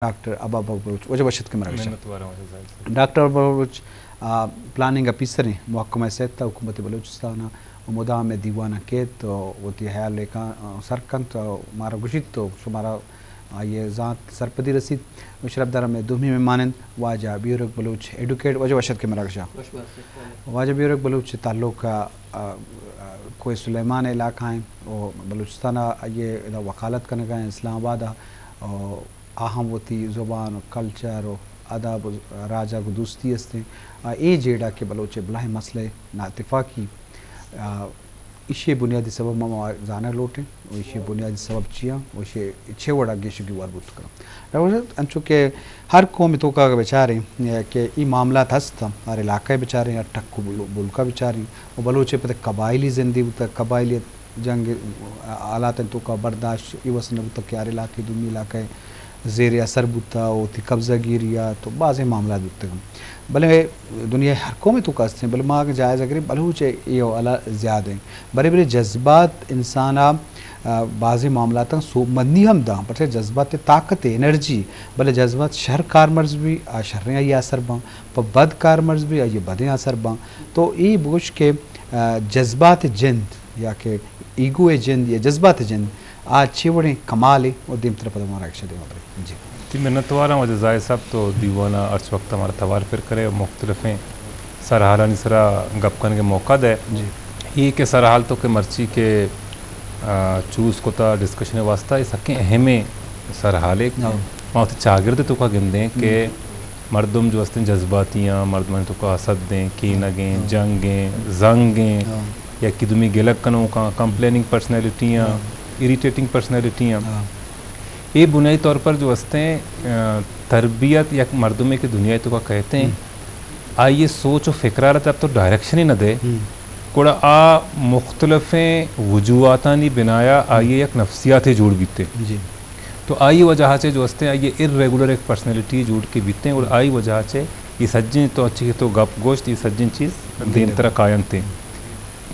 ڈاکٹر ابابک بلوچ، واجہ وش اتکے مراگش ءَ۔ منت وارا واجہ زاہد صاحب۔ ڈاکٹر ابابک بلوچ، آ، پلاننگ آفیسر ایں محکمہ صحت ءَ حکومت بلوچستان ءَ، ءُ مدام مئے دیوان ءَ کیت ءُ وتی حیال لیکاں، آ، سر کنت ءُ مارا گوشیت ءُ شمارا آئی ءِ زانت سرپدی رسیت۔ ءُ شرپدار ءَ مئے دومی مہمان اِنت واجہ بیورک بلوچ ایڈوکیٹ، واجہ وش اتکے مراگش ءَ۔ واجہ بیورک بلوچ تعلق، آ، آ، آ، کوہ سلیمان علاقہ ایں ءُ بلوچستان ءَ آئی ءِ ادا وکالت کنگ ءَ ایں اسلام آباد ءَ، ءُ آ ہم وتی زبان ءُ کلچر ءُ ادب ءُ راج ءَ گوں دوستی است ایں۔ آ، اے جیڑہ کہ بلوچ ءِ بلاہیں مسئلہ ناتفاقی، آ، ایشی ءِ بنیادی سبب ما، ما زانگ لوٹیں ءُ ایشی ءِ بنیادی سبب چی اَنت ءُ ایشی چے وڑ ءَ گیش ءُ گیوار بوت کناں۔ ڈاکٹر صاحب، انچو کہ ہر قوم ءِ توکا اگر بچاریں کہ اے معاملات ہست، ہر علاقہ ءَ بچاریں، ہر ٹک ءُ بل-، بلک ءَ بچاریں، ءُ بلوچ ءِ پدا قبائلی زندے بوتگ، قبائلی جنگ ءِ حالات ءِ توکا برداشت اے وس نہ بوتگ کہ ہر علاقہ دومی علاقہ ءِ زیر اثر بوتگ ءُ وتی قبضہ گیری ءَ تو بازیں معاملات بوتگ۔ بلے دنیا ءِ ہر قوم ءِ توکا ہستیں، بلے ما اگاں جائزہ گریں، بلوچ ءِ اے حوالہ زیادہ ایں۔ برے برے جذبات انسان ءَ، آ، بازیں معاملاتاں سوبمندی ہم داں، پرچہ جذبات ءِ طاقت ءِ انرجی، بلے جذبات شر کارمرز بی، آ شریں آئی ءَ اثر باں، پہ بد کارمرز بی، آئی ءَ بدیں اثر باں۔ تو اے بگوش کہ، آ، جذبات ءِ جند یا کہ ایگو ءِ جند یا جذبات ءِ جند، آ چے وڑیں کمالے ءُ دیمتر ءَ پدا ما مراگش ءَ دیما بریں۔ جی۔ تئی منت واراں واجہ زاہد صاحب، تو دیوان ءَ ہرچ وقت ءَ مارا توار پر کرے ءُ مختلفیں سرحالانی سرا گپ کنگ ءِ موقع دے۔ جی۔ اے کہ سرحال تو کہ مرچی کہ، آ، چوز کتا ڈسکشن ءِ واسطہ، اے سکیں اہمیں سرحالے۔ ہاں۔ ما وتی چاگرد ءِ توکا گندیں کہ ہم۔ مردم جو استیں جذباتی آں، مردمانی توکا حسد ایں، کینگ ایں، ہاں۔ جنگ ایں، زنگ ایں، ہاں۔ یکے دومی گلگ کنوکاں، کمپلیننگ پرسنالٹی آں، ہاں۔ اریٹیٹنگ پرسنالٹی آں۔ ہاں۔ اے بنیادی طور پر جو استیں، آ، تربیت یک مردمے کہ دنیا ءِ توکا کئیت ایں، ہم۔ آئی ءِ سوچ ءُ فکر ءَ را جب تو ڈائریکشن ہی نہ دے، ہم۔ گڑا آ مختلفیں وجوہاتانی بنایا آئی ءِ یک نفسیاتے جوڑ بیت۔ جی۔ تو آئی وجہ ءَ چہ جو استیں، آئی ءِ ارریگولر ایک پرسنالٹی جوڑ کہ بیت ایں، اور آئی وجہ ءَ چہ اے سجیں تو اچھی کہ تو گپ گوشت، اے سجیں چیز دیم ترا کاینت ایں۔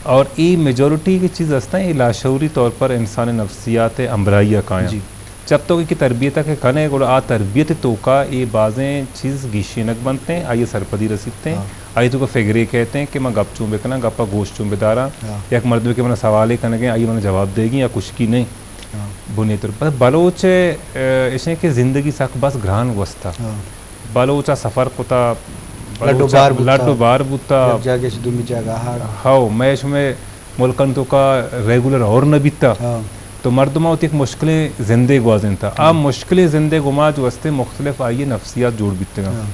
اور اے میجورٹی کہ چیز استیں، اے لاشعوری طور پر انسان ءِ نفسیات ءِ ہمراہی ءَ کایاں۔ جی۔ چپ تو کہ تربیت ءَ کہ کنے، گڑا آ تربیت ءِ توکا اے بازیں چیز گیشینگ بنت ایں، آئی ءَ سرپدی رسیت ایں، ہاں۔ آئی ءِ توکا فگرے کئیت ایں کہ من گپ چون بکناں، گپ ءَ گوش چون بداراں۔ ہاں۔ یک مردمے کہ من ءَ سوالے کنگ ایں، آئی ءَ من ءَ جواب دیگی یا کشکی نہیں۔ ہاں۔ بنیتر بس بلوچ ءِ، ا، ایشیں کہ زندگی سک بس گران گوستا۔ ہاں۔ بلوچ ءَ سفر کتا، لڈ و بلوچ ءَ بار بوتا۔ لڈ و بار بوتا۔ یک جاگہ چہ دومی جاگہ، ہاں۔ ہاؤ، مئے شمئے ملکانی توکا ریگولر ہور نہ بیتا۔ ہاں۔ تو مردم ءَ وتی یک مشکلیں زندے گوازینتا۔ آ ہم۔ مشکلیں زندے گما جو استیں مختلف آئی ءِ نفسیات جوڑ بیتگاں۔ ہاں۔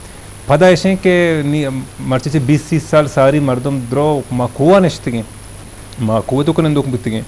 پدا ایشیں کہ نی، مرچی چہ بیست سی سال ساری مردم درو ما کوہ ءَ نشتگیں۔ ما کوہ ءِ توکا نندوک بیتگیں۔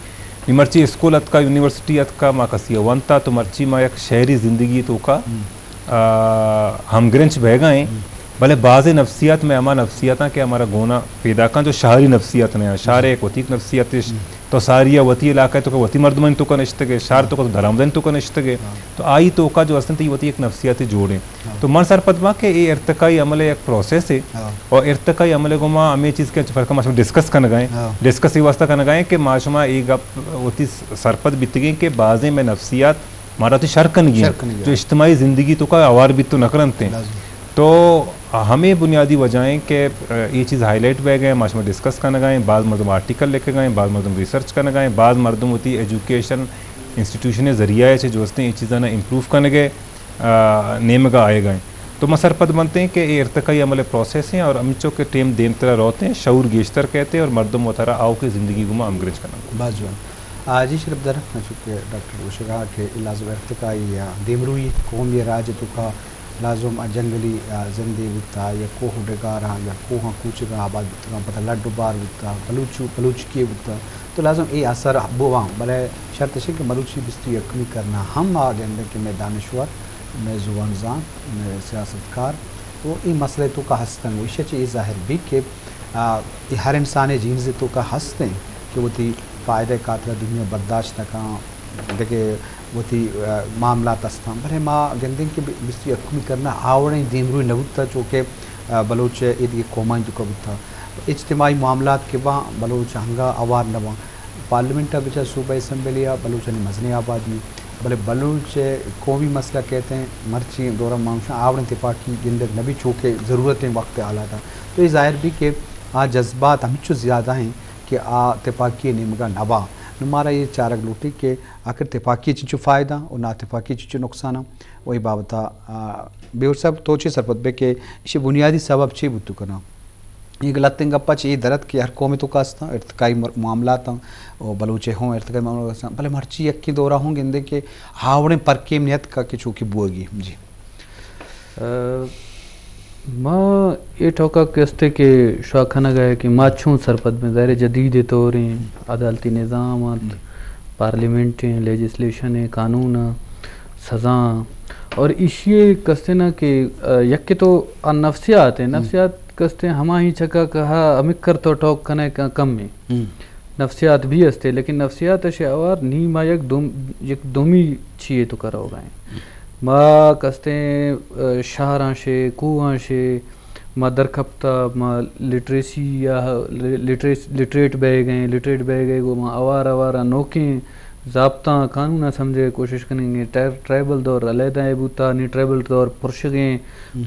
نی مرچی اسکول اتکا، یونیورسٹی اتکا، ما کسی ءَ ونتا، تو مرچی ما یک شہری زندگی ءِ توکا، ہم۔ آ، ہمگرنچ بئیگا ایں۔ ہم۔ بلے بازیں نفسیات مئے ہما نفسیاتاں کہ ہمارا گونا پیداکاں جو شہری نفسیات نہ آں، شہر ءِ یک وتی یک نفسیات اش۔ ہم۔ تو ساری ءَ وتی علاقہ ءِ توکا وتی مردمانی توکا نشتگے، شہر ءِ توکا تو درآمدانی توکا نشتگے۔ ہاں۔ تو آئی توکا جو استیں تئی وتی یک نفسیاتے جوڑیں۔ ہاں۔ تو من سرپد باں کہ اے ارتقائی عمل ءِ یک پروسیس اے۔ ہاں۔ اور ارتقائی عمل ءِ گوما ہمے چیز کہ فرق ما شما ڈسکس کنگا ایں۔ ہاں۔ ڈسکس اے واسطہ کنگا ایں کہ ما شما اے گپ وتی سرپد بیتگیں کہ بازیں مئے نفسیات مارا وتی شر کنگی ایں۔ شر کنگی ایں۔ جو اجتماعی زندگی توکا ہوار بیت تو نہ کننت ایں۔ لازم۔ تو ہمے بنیادی وجہ ایں کہ، ا، اے چیز ہائی لائٹ بئیگا ایں، ما شما ڈسکس کنگا ایں، بعض مردم آرٹیکل لکھگا ایں، بعض مردم ریسرچ کنگا ایں، بعض مردم وتی ایجوکیشن انسٹیٹیوشن ءِ ذریعہ ءَ چہ جو استیں اے چیزاں امپروو کنگ ءِ، آ، نیمگ ءَ آیگ ءَ ایں۔ تو ما سرپد بنت ایں کہ اے ارتقائی عمل ءِ پروسیس ایں اور ہمینچو کہ ٹیم دیمترا روت ایں، شعور گیشتر کئیت ایں اور مردم وتارا آؤکیں زندگی گوما ہمگرنچ کننت۔ باز جوان۔ آ، جی شرپدار، چونکہ ڈاکٹر گوشگ ءَ کہ اے لازم ارتقائی یا دیمروئی قومی راج ءِ توکا لازم آ جنگلی، آ، زندے بوتا یا کوہ ءُ ڈگاراں یا کوہاں کوچگاں آباد بوتگاں، پدا لڈ ءُ بار بوتا، بلوچو-، بلوچکی بوتا، تو لازم اے اثر بواں، بلے شرط اش کہ مروچی بیست ءُ یکمی کرن ءَ ہم آ گندیں کہ مئے دانشور، مئے زبان زان، مئے سیاستکار، تو اے مسئلہ ءِ توکا ہستن، ایشی ءَ چہ اے ظاہر بی کہ، آ، اے ہر انسان ءِ جینز ءِ توکا ہستیں کہ وتی فائدہ ءِ خاطرا دنیا برداشت نہ کن، دگہ وتی، آ، معاملات ہستاں، بلے ما گندیں کہ بیست ءُ یکمی کرن ءَ آ وڑیں دیمروئی نہ بوتا، چو کہ، آ، بلوچ ءِ اے دگہ قومانی توکا بوتا۔ اجتماعی معاملات کہ باں، بلوچ انگا ہوار نہ باں۔ پارلیمنٹ ءَ بچار، صوبہ اسمبلی ءَ بلوچانی مزنیں آبادی، بلے بلوچ ءِ قومی مسئلہ کہتے ہیں، مرچی دورہ مانوشاں آوڑیں تپاکی گندگ نبی چونکہ ضرورتیں وقت حالات ہیں۔ تو یہ ظاہر بھی کہ آ جذبات ہمچو زیادہ ہیں کہ آ تپاکی نیمگا نبا۔ نو مارا یہ چارگ لوٹی کہ آخر تپاکی چنچو فائدہ و ناتپاکی چنچو نقصان ہیں۔ وہی بابتا، آ، بیور صاحب تو چی سرپد بے کہ اسی بنیادی سبب چی بوتو کنا؟ اے لتیں گپا چہ اے درت کہ ہر قومے توکا استاں، ارتقائی مر-، معاملات آں، و بلوچے ہوں ارتقائی معاملات استاں، بلے مرچی یکیں دورا ہوں گندے کہ ہاوڑیں پرکیم نیت کا کہ چوکی بوگی۔ جی۔ ء، ما اے ٹوکا کہ استے کہ شوا کنگا ہے کہ ما چون سرپد بیں، ظاہر ہے جدید طور ہیں، عدالتی نظام انت، پارلیمنٹ ہیں، لیجسلیشن ہیں، قانون ہیں، سزا ہیں، اور ایشی کستے نا کہ، ء، یکے تو آ نفسیات ہیں، نفسیات کستے ہماہی چکا کہا ہمکر تو ٹوک کنے کا کم ہے۔ نفسیات بھی استے، لیکن نفسیات شے اوار نی ما یک دوم-، یک دومی چیئے تو کرو گئے۔ ما کستے، ء، شہراں شے، کوہاں شے، ما درکپتا، ما لٹریسی یا لٹریس-، لٹریٹ بہ گئے، لٹریٹ بہ گئے گو ما اوار اوار نوکیں ضابطہ قانون سمجھے کوشش کنیں گے۔ ٹر-، ٹرائبل دور علیحدہ ہے بوتا، نی ٹرائبل دور پرشگیں،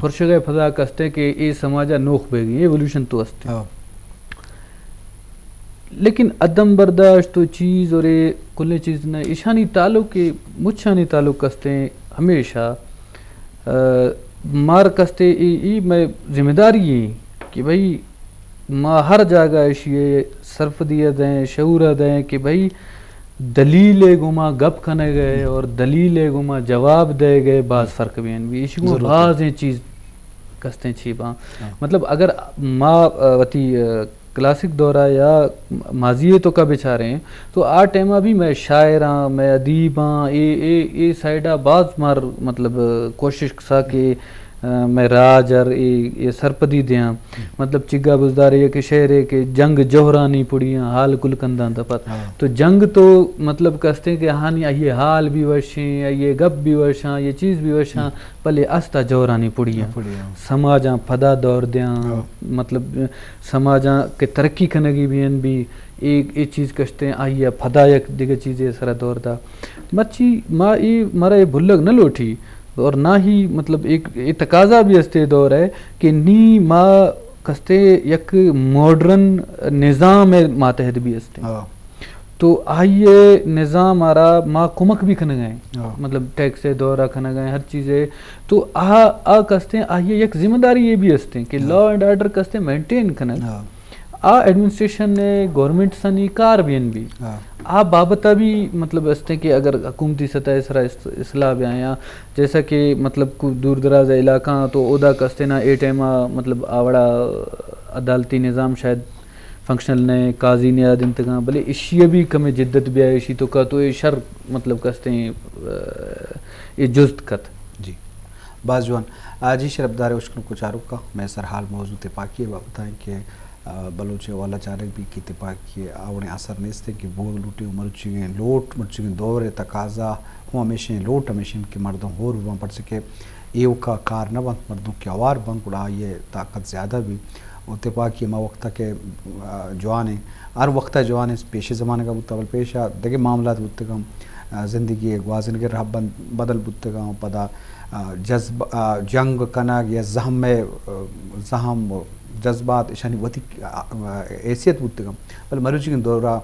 پرشگے پدا کستے کہ اے سماجا نوخ بہ گئے، ایوولوشن تو استے۔ لیکن عدم برداشت و چیز اور اے کلیں چیز نہ، ایشانی تعلق، مچانی تعلق کستے ہمیشہ، ء، مار کستے ای، ای میں ذمہ داری ہیں کہ بھئی ما ہر جاگہ ایشی سرپدی دیں، شعور دیں کہ بھئی دلیل گما گپ کنے گئے اور دلیل گما جواب دے گئے باز فرق بین بھی۔ ایشی گما باز ہیں چیز کستے چی باں۔ مطلب اگر ما، ء، وتی، ء، کلاسک دورہ یا ماضی تو کا بچاریں تو آ ٹائما بھی میں شاعراں، میں ادیباں، اے، اے، اے سائیڈا باز مار مطلب کوشش کسا کہ، ء، میں راج ار اے، اے سرپدی دیاں۔ مطلب چگا بزدارے کہ شعرے کہ جنگ جوہرانی پڑیاں حال کل کنداں تپت۔ تو جنگ تو مطلب کستے کہ ہانی آئیے حال بھی وشیں، آئیے گپ بھی وشاں، یہ چیز بھی وشاں، بلے استا جوہرانی پڑیاں۔ سماجاں پدا دور دیاں، مطلب سماجاں کہ ترقی کنگی بین بھی، اے، اے چیز کشتے آئیے پدا یک دگہ چیزے سرا دور دا۔ مرچی ما اے، مارا اے بھلگ نہ لوٹی اور نہ ہی مطلب ایک، اے تقاضا بھی استے دور ہے کہ نی ما کستے یک ماڈرن نظام ماتحت بھی استے۔ تو آئیے نظام آرا ما کمک بھی کنگا ہیں۔ مطلب ٹیکس دورا کنگا ہیں، ہر چیزے۔ تو آ، آ کستے آئیے یک ذمہ داری یہ بھی استے کہ لا اینڈ آرڈر کستے مینٹین کنگ۔ آ ایڈمنسٹریشن نے گورنمنٹ سانی کار بین بھی۔ آ بابتا بھی مطلب استے کہ اگر حکومتی سطح سرا اس-، اصلاح بیاں، جیسا کہ مطلب کو دور دراز علاقہ تو اودا کستے نا اے ٹائما مطلب آوڑا عدالتی نظام شاید فنکشنل نے، قاضی نیاد انتگاں، بلے اشی بھی کمے جدت بیا، اشی تو کا تو اے شر مطلب کستے، ء، اے جزت کت۔ جی۔ باز جوان۔ آ، جی شرپدار اشکنوکو چاروکا، میں سرحال موضوع تپاکی بابت ہیں کہ، آ، بلوچ والا چارگ بھی کہ تپاکی آوڑیں اثر نیست کہ بوگ لوٹی و مرچیگیں لوٹ، مرچیگیں دور تقاضا ہوں ہمیشیں، لوٹ ہمیشیں کہ مردم ہور بباں، پرچہ کہ ایوکا کار نہ بنت، مردم کہ ہوار بنت گڑا آئی ء طاقت زیادہ بی۔ و تپاکی ہما وقتا کہ، آ، جوانیں، ہر وقتا جوانیں، پیش زمانگا بوتا، بل پیشا دگہ معاملات بوتگاں، آ، زندگی ء گوازینگ ء راہ بند-، بدل بوتگاں، پدا، آ، جذب-، آ، جنگ کنگ یا زہم ء، آ، زہم و جذبات اشانی وتی، آ، آ، حیثیت بوتگاں۔ بل مروچیگیں دورا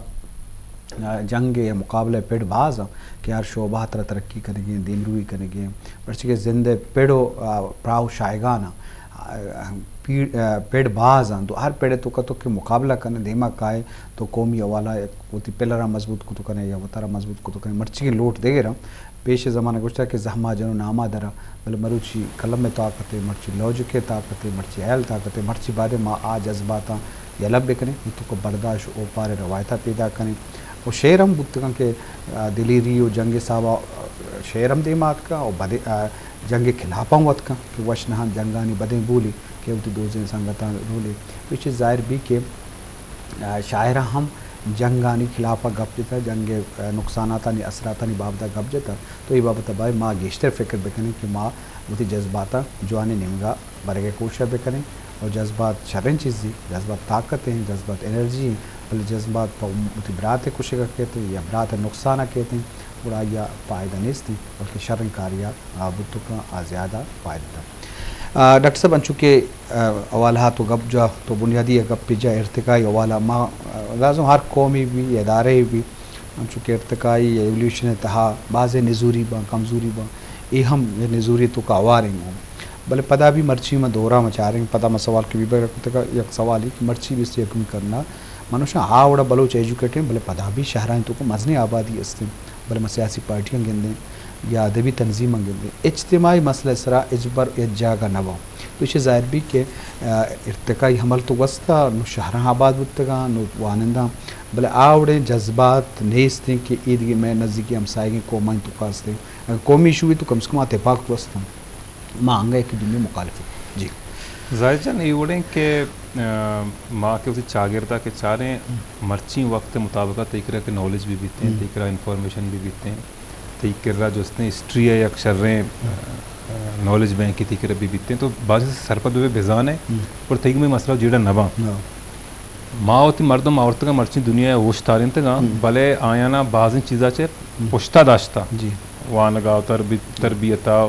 جنگ ء مقابلہ ء پڑ باز انت کہ ہر شعبہ ء ترا ترقی کنگی انت، دیمروی کنگی انت، پرچہ کہ زند ء پڑ و، آ، پراہ و شایگان انت۔ آ، پی-، آ، پڑ باز انت، تو ہر پڑ ء توکا تو کہ مقابلہ کنے، دیما کائے تو قومی حوالہ ء وتی پلراں مضبوط کتو کنے یا وتارا مضبوط کتو کنے، مرچیگیں لوٹ دگراں۔ پیش زمانہ گوشتگ کہ زہما جنو ناما درا، بلے مروچی قلم ء طاقت ء، مرچی لوجک ء طاقت ء، مرچی ہیال طاقت ء، مرچی بعد ء ما آ جذباتاں یلہ بکنیں، تو کو برداشت اوپار ء روایت ء پیدا کنیں۔ و شعر ہم بوتگاں کہ، آ، دلیری و جنگ ء ساوا، آ، شعر ہم دیما اتکاں و بدے، آ، جنگ ء خلاف ہم اتکاں کہ وش نہاں جنگانی بدیں بولی کہ وتی دوزیں سنگتاں رولی۔ تو چیز ظاہر بی کہ آ، شاعراں ہم جنگانی خلاف ء گپ جتہ، جنگ ء، آ، نقصاناتانی، اثراتانی بابت ء گپ جتہ، تو اے بابت ء باید ما گیشتر فکر بکنیں کہ ما وتی جذباتاں جوانیں نیمگا برگ ء کوشش ء بکنیں۔ اور جذبات شریں چیزی، جذبات طاقت ہیں، جذبات انرجی ہیں، بلے جذبات پہ وتی برات ء کشگ ء کیت یا برات ء نقصان ء کیت ہیں، گڑا آئی ءَ فائدہ نیست انت، بلکہ شریں کارے ءَ آ بوت کنت، آ زیادہ فائدہ دنت۔ آ، ڈاکٹر صاحب، انچو کہ، آ، حوالہ ءَ تو گپ جا، تو بنیادی یک گپے جا، ارتقائی حوالہ ما، آ، لازم ہر قومے بی، ادارے بی، انچو کہ ارتقائی یا ایولیوشن ءِ تہا بازیں نزوری باں، کمزوری باں، اے ہم نزوری ءِ توکا ہوار ایں گوں۔ بلے پدا بھی مرچی ما دورا ما چاریں، پدا ما سوال کہ بیبگر کتگ، یک سوالے کہ مرچی بیست یکمی کرن ءَ، من گوشاں آ وڑا بلوچ ایجوکیٹڈ انت، بلے پدا بھی شہرانی توکا مزنیں آبادی است انت، بلے ما سیاسی پارٹیاں گندیں یا ادبی تنظیماں گندیں، اجتماعی مسئلہ ءِ سرا ہچبر یک جاگہ نہ باں۔ تو ایشی ظاہر بی کہ، آ، ارتقائی عمل تو گوستا، نوں شہراں آباد بوتگاں، نوں واننداں، بلے آ وڑیں جذبات نیست انت کہ اے دگہ مئے نزیکی ہمساہگیں قومانی توکا است انت۔ اگر قومی ایشو بی تو کم سے کم آ تپاک تو است انت۔ ما انگہ یکے دومی مخالف ایں۔ جی۔ زاہد جان، اے وڑیں کہ، آ، ما کہ وتی چاگرد ءَ کہ چاریں، مرچی وقت ءِ مطابق ءَ تئی کرا کہ نالج بھی بیتیں، ہم۔ تئی کرا انفارمیشن بھی بیتیں، تئی کرا جو استیں ہسٹری ءِ یک شریں، آ، نالج بینکے تئی کرا بھی بیتیں، تو بازیں سرپد بہ بزانئے، ہم۔ پر تئی گوں اے مسئلہ جیڑہ نہ باں۔ ہاں۔ ما وتی مردم آورتگاں، مرچی دنیا ءَ اوشتارینتگاں، ہم۔ بلے آیانا بازیں چیزا چہ ہم۔ پشتا داشتا۔ جی۔ وانگا و تربی-، تربیتا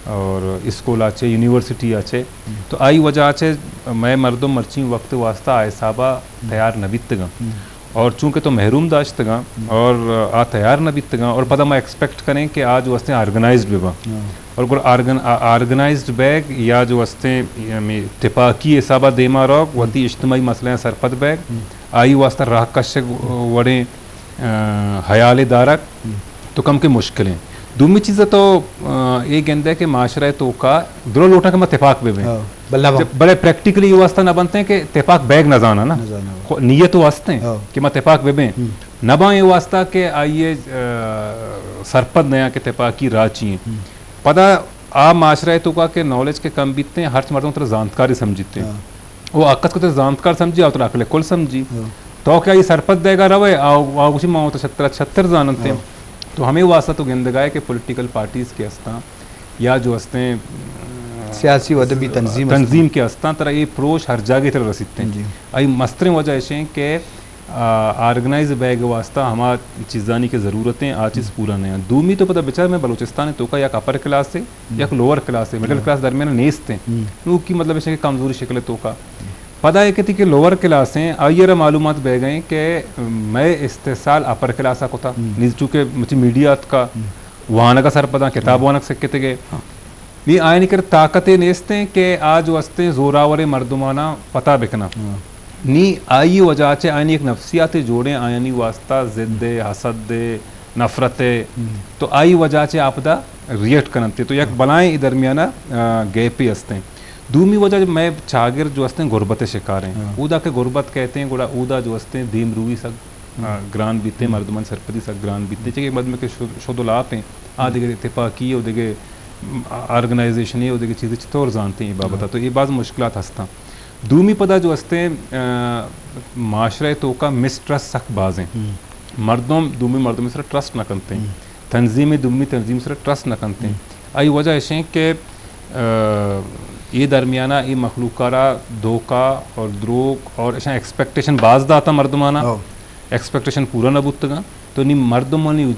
اور اسکول ءَ چہ، یونیورسٹی ءَ چہ، ہم۔ تو آئی وجہ ءَ چہ مئے مردم مرچی وقت ءِ واسطہ آ حساب ءَ ہم۔ تیار نہ بیتگاں۔ ہم۔ اور چونکہ تو محروم داشتگاں ہم۔ اور آ تیار نہ بیتگاں اور پدا ما ایکسپیکٹ کنیں کہ آ جو استیں آرگنائزڈ بہ باں۔ ہاں۔ اور گڑا آرگن-، آ-، آرگنائزڈ بیگ یا جو استیں ہمے تپاکی حساب ءَ دیما روگ، ہم۔ وتی اجتماعی مسئلہ ءَ سرپد بیگ، ہم۔ آئی واسطہ راہ کشگ وڑیں آ، حیالے دارگ ہم۔ تو کم کہ مشکل ایں۔ دومی چیز تو، آ، اے گندئے کہ معاشرہ ءِ توکا درو لوٹاں کہ ما تپاک بہ بیں۔ ہاں، بلے نہ باں۔ جب-، بلے پریکٹیکلی اے واسطہ نہ بنتیں کہ تپاک بیگ نہ زاناں نا۔ نہ زاناں۔ خو-، نیت و است ایں ہاں۔ کہ ما تپاک بہ بیں۔ ہم۔ نہ باں اے واسطہ کہ آئی ءِ، آ، سرپد نیاں کہ تپاکی راہ چی ایں۔ ہم۔ پدا آ معاشرہ ءِ توکا کہ نالج کہ کم بیتیں، ہرچ مردم ترا زانتکارے سمجھیتیں۔ ہاں۔ او آ کس کہ ترا زانتکار سمجھی، آ ترا عقل کل سمجھی۔ ہاں۔ تو کہ آئی سرپد دیگا روئے، آ، آ گوشی ما وتا شترا شتر زاننتیں۔ ہاں۔ تو ہمے واسطہ تو گندگائے کہ پولیٹیکل پارٹیز کہ استاں، یا جو استیں، سیاسی و ادبی تنظیم تنظیم استاں۔ کہ استاں، ترا اے پروش ہر جاگہ ترا رسیتیں۔ جی۔ آئی مستریں وجہ اشیں کہ آ، آرگنائز بیگ واسطہ ہما چیزانی کہ ضرورت ایں، آ چیز ہم۔ پورا نہ ایں۔ دومی تو پدا بچار مئے بلوچستان توکا یک اپر کلاس ایں، ہم۔ یک لوور کلاس ایں، مڈل ہم۔ کلاس درمیان نیست ایں۔ ہم۔ نوکی مطلب اش کہ کمزوری شکل توکا۔ پدا ایک تھی کہ لوور کلاس ایں، آئی ءَ را معلومات بیگ ایں کہ مئے استحصال اپر کلاس ءَ کتا۔ ہم۔ نیز چونکہ مچی میڈیا اتکا، ہم۔ وانگ ءَ سرپداں، کتاب ہم۔ وانگ سکتگے۔ ہاں۔ نی آیانی کر طاقتے نیستیں کہ آ جو استیں زوراوریں مردمانا پتا بکناں۔ ہاں۔ نی آئی وجہ چہ آیانی یک نفسیاتے جوڑیں، آیانی واسطہ ضد ءِ، ہم۔ حسد ءِ، نفرت ءِ، ہم۔ تو آئی وجہ چہ آ پدا ریئیکٹ کننت۔ تو یک ہاں۔ بلائیں اے درمیانا، آ، گیپے استیں۔ دومی وجہ مئے چاگرد جو استیں غربت ءِ شکاریں۔ ہاں۔ اودا کہ غربت کئیتیں گڑا اودا جو استیں دیمروی سک آ، ہم۔ گران بیتیں، ہم۔ مردمانی سرپدی سک گران بیتیں۔ ہم۔ چہ کہ مردم کہ شد، شد و لاپ ایں، آ ہم۔ دگہ تپاکی و دگہ، م، آرگنائزیشن و دگہ چیز چطور زانتیں اے بابت ءَ؟ ہاں۔ تو اے باز مشکلات ہستاں۔ دومی پدا جو ہستیں، آ، معاشرہ توکا مسٹرسٹ سک باز ایں۔ ہم۔ مردم دومی مردم سر ٹرسٹ نہ کنتیں۔ ہم۔ تنظیم دومی تنظیم سر ٹرسٹ نہ کنتیں۔ ہم۔ آئی وجہ اشیں کہ، آ، اے درمیانا اے مخلوق را دھوکہ اور دروگ اور اشاں ایکسپیکٹیشن باز داتا مردمانا۔ ہو۔ ایکسپیکٹیشن پورا نہ بوتگاں، تو نی مردمانی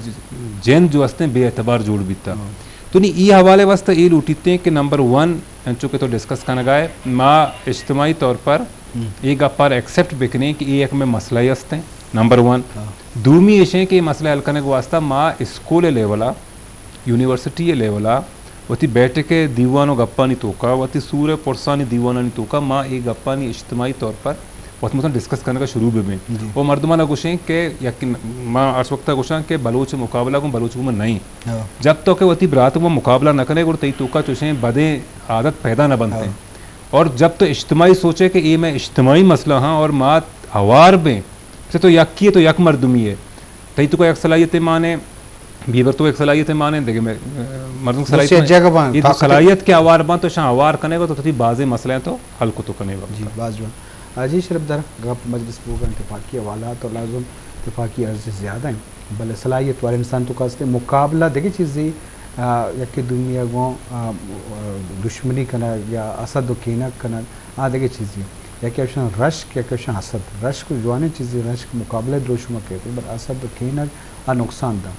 جند جو ہستیں بے اعتبار جوڑ بیتا۔ ہاں۔ تو نی ای حوالے واسطہ اے لوٹیتیں کہ نمبر ون، انچو کہ تو ڈسکس کنگائے، ما اجتماعی طور پر ہم۔ اے گپار ایکسپٹ بکنیں کہ اے یک میں مسئلہ ہی ہستیں، نمبر ون۔ ہاں۔ دومی ایشیں کہ اے مسئلہ حل کنگ واسطہ ما اسکول لیولا، یونیورسٹی لیولا، وتی بیٹھک ءِ دیوان و گپانی توکا، وتی سور ءِ پرسانی دیوانانی توکا ما اے گپانی اجتماعی طور پر وت متن ڈسکس کنگا شروع بہ بیں۔ جی۔ و مردمانا گوشیں کہ یک ما ہر وقتا گوشاں کہ بلوچ مقابلہ گوں بلوچ گوں نہ ایں۔ ہاں۔ جب تو کہ وتی برات گوں مقابلہ نہ کنے گڑا تئی توکا چوشیں بدیں عادت پیدا نہ بنتے۔ ہاں۔ اور جب تو اجتماعی سوچے کہ اے میں اجتماعی مسئلہ ہاں اور ما ہوار بیں، تو یکی ہے تو یک مردمی ہے۔ تئی توکا یک صلاحیتے مانے، بیبر تو یک صلاحیتے مانے، دگہ میں، مردم صلاحیت جگہ بان، یہ تو صلاحیت کہ ہوار بان تو شان ہوار کنے گا تو تئی بازیں مسئلہ ہیں تو حل کو تو کنے گا۔ جی، باز جوان۔ آ، جی شرف دار، گپ مجلس بوگا تفاقی حوالہ تو لازم تفاقی عرض زیادہ ہیں، بلے صلاحیت والے انسان توکا ہستے مقابلہ دگہ چیزی، آ، یکی دومی گوں، آ، دشمنی کنگ یا حسد و کینگ کنگ، آ دگہ چیزی۔ یکی اشان رشک، یکی اشان حسد۔ رشک و جوانیں چیزی، رشک مقابلہ دروشم کیت، بل حسد و کینگ آ نقصان دا۔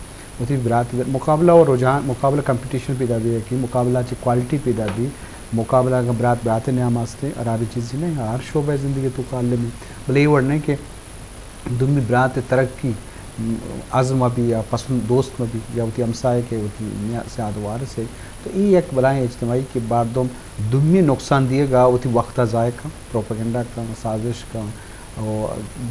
وتی برات در مقابلہ و رجحان، مقابلہ کمپٹیشن پیدا بی، کہ مقابلہ چی کوالٹی پیدا بی، مقابلہ اگاں برات برات نیام آستے، ہرابی چیزی نہیں، ہر شعبہ زندگی تو کا المی۔ بلے یہ وڑ نہیں کہ دومی برات ترقی، م، عزم بی یا پسند دوست بی یا وتی ہمسائے کے وتی نیا سیاد وارث ہے۔ تو یہ یک بلائیں اجتماعی کہ باردوم دومی نقصان دیے گا، وتی وقت ضائع کن، پروپیگنڈا کن، سازش کن، و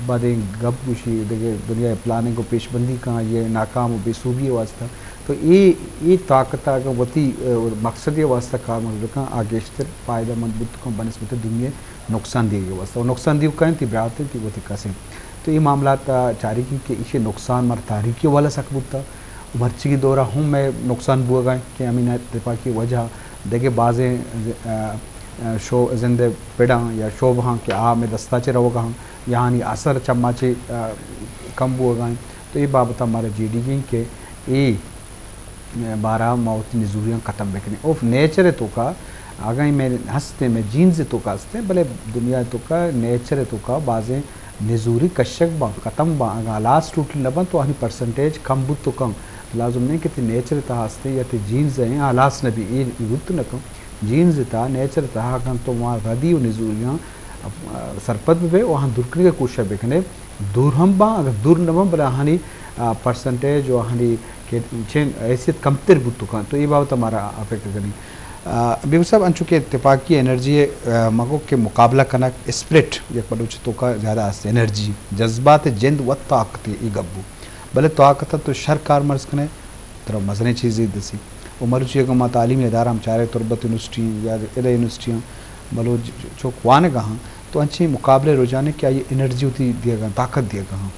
بعدیں گپ گوشی دگہ دنیا پلاننگ و پیش بندی کن، یہ ناکام و بے سوبی واسطہ۔ تو اے، اے طاقت اگاں وتی، اه، مقصد واسطہ کارمرز بکن، آ گیشتر فائدہ مند بوت کن بنسبت دنیا نقصان دیگ واسطہ۔ و نقصان دیگ کن تی برات تی وتی کسیں۔ تو اے معاملات چاری کن کہ ایشی نقصان مر تاریخی والا سک بوتا۔ و مرچی دورا ہم میں نقصان بوگا کہ ہمیں تپاکی وجہ دگہ بازیں، اه، اه، شو زندے پڑاں یا شعبہاں کہ آ میں دستا چے روگا ہاں۔ یعنی اثر چما چے، اه، کم بوگا انت۔ تو اے بابت مارا جیڑیگ انت کہ اے بارہ ما وتی نزوریاں ختم بکنیں۔ اوف نیچر توکا اگاں میں ہستیں، میں جینز توکا ہستیں، بلے دنیا توکا نیچر توکا بازیں نزوری کشگ باں، ختم باں۔ اگاں ہلاس ٹوٹل نہ باں تو آنی پرسنٹیج کم بوت تو کم۔ لازم نہیں کہ تی نیچر تہا ہستیں یا تی جینز ہیں ہلاس نہ بی، اے، اے بوت نہ کن۔ جینز تہا، نیچر تہا اگاں تو وہاں ردی و نزوریاں، اه، سرپد بے و آہاں دور کنگ کوشش بکنے۔ دور ہم باں، اگر دور نہ باں، بلے آہانی، آ، پرسنٹیج و آہانی کہ چین حیثیت کمتر بوت کن۔ تو اے بابت مارا آ فکر کنی۔ آ، بیبو صاحب، انچو کہ تپاکی انرجی، آ، مگو کہ مقابلہ کنگ اسپرٹ یک بلوچ توکا زیادہ است، انرجی، جذبات جند و طاقت ای گبو۔ بلے طاقت تو شر کار مرز کنے، ترا مزنیں چیزے دسی۔ و مروچی اگاں ما تعلیمی ادارہ ہم چارے، تربت یونیورسٹی یا ادے یونیورسٹی ہم بلوچ چوک وانگا ہاں، تو انچیں مقابلے رجحان ہے کہ آئی انرجی ہوتی دیگا، طاقت دیگا ہاں۔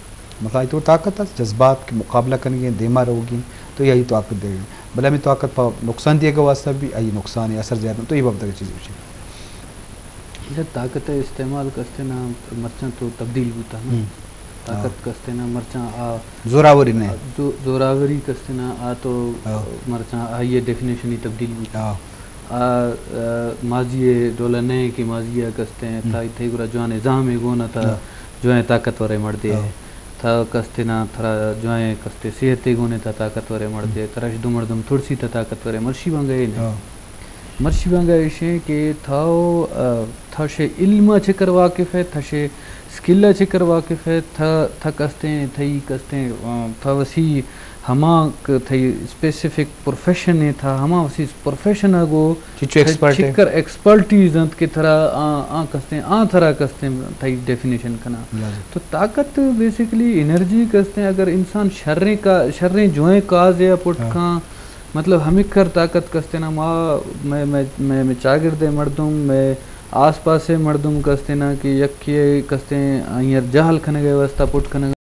مطلب آئی تو طاقت ہے، جذبات کے مقابلہ کنگی ہیں، دیما روگی ہیں، تو یہ آئی طاقت دیگا۔ بلے ہمیں طاقت پا نقصان دیگا واسطہ بھی آئی نقصان ہے، اثر زیادہ، تو یہ بابت کی چیز ہوچی۔ اچھا، طاقت استعمال کستے نا مرچاں تو تبدیل بوتا نا۔ ہم۔ طاقت ہاں۔ کستے نا مرچاں آ زوراوری نہیں۔ آ زو-، زوراوری کستے نا آ تو ہاں۔ مرچاں آئی ڈیفینیشن ہی تبدیل بوتا۔ ہاں۔ آ، آ، ماضی ڈولا نہیں کہ ماضی کستے ہیں، ہم۔ تھا، تھے گرا جوان نظام ہے گونا تھا، ہاں۔ جوان طاقتور ہے مردے۔ ہاں۔ تھا کستے نا تھرا جوان کستے صحت ہے گونے تھا طاقتور ہے مردے۔ ہم۔ ترش دو مردم تھوڑ سی تھا طاقتور ہے مرشی بن گئے نہیں۔ ہاں۔ مرشی بانگا ایشیں کہ تھاؤ، آ، تھا شے علم ء چکر واقف ہے، تھا شے سکل ء چکر واقف ہے، تھا، تھا کستیں، تھئی کستیں، آ، تھا وسی ہما ک-، تھئی اسپیسیفک پروفیشن ہے، تھا ہما وسی پروفیشن ء گو چچو تھا ایکسپرٹ ہے۔ چکر ایکسپرٹیز انت کہ تھرا آ، آ کستیں، آ تھرا کستیں تھئی ڈیفینیشن کنا۔ لازم۔ تو طاقت بیسیکلی انرجی کستیں، اگر انسان شریں کا، شریں جوئیں کاز ہے پٹ ہاں۔ کھاں، مطلب، ہمے کر طاقت کستینا ما، مئے، مئے، مئے، مئے چاگردے مردم، مئے آس پاسے مردم کستینا کہ یکے کستیں آئیار جہل کنگے واسطہ پٹ کنگا۔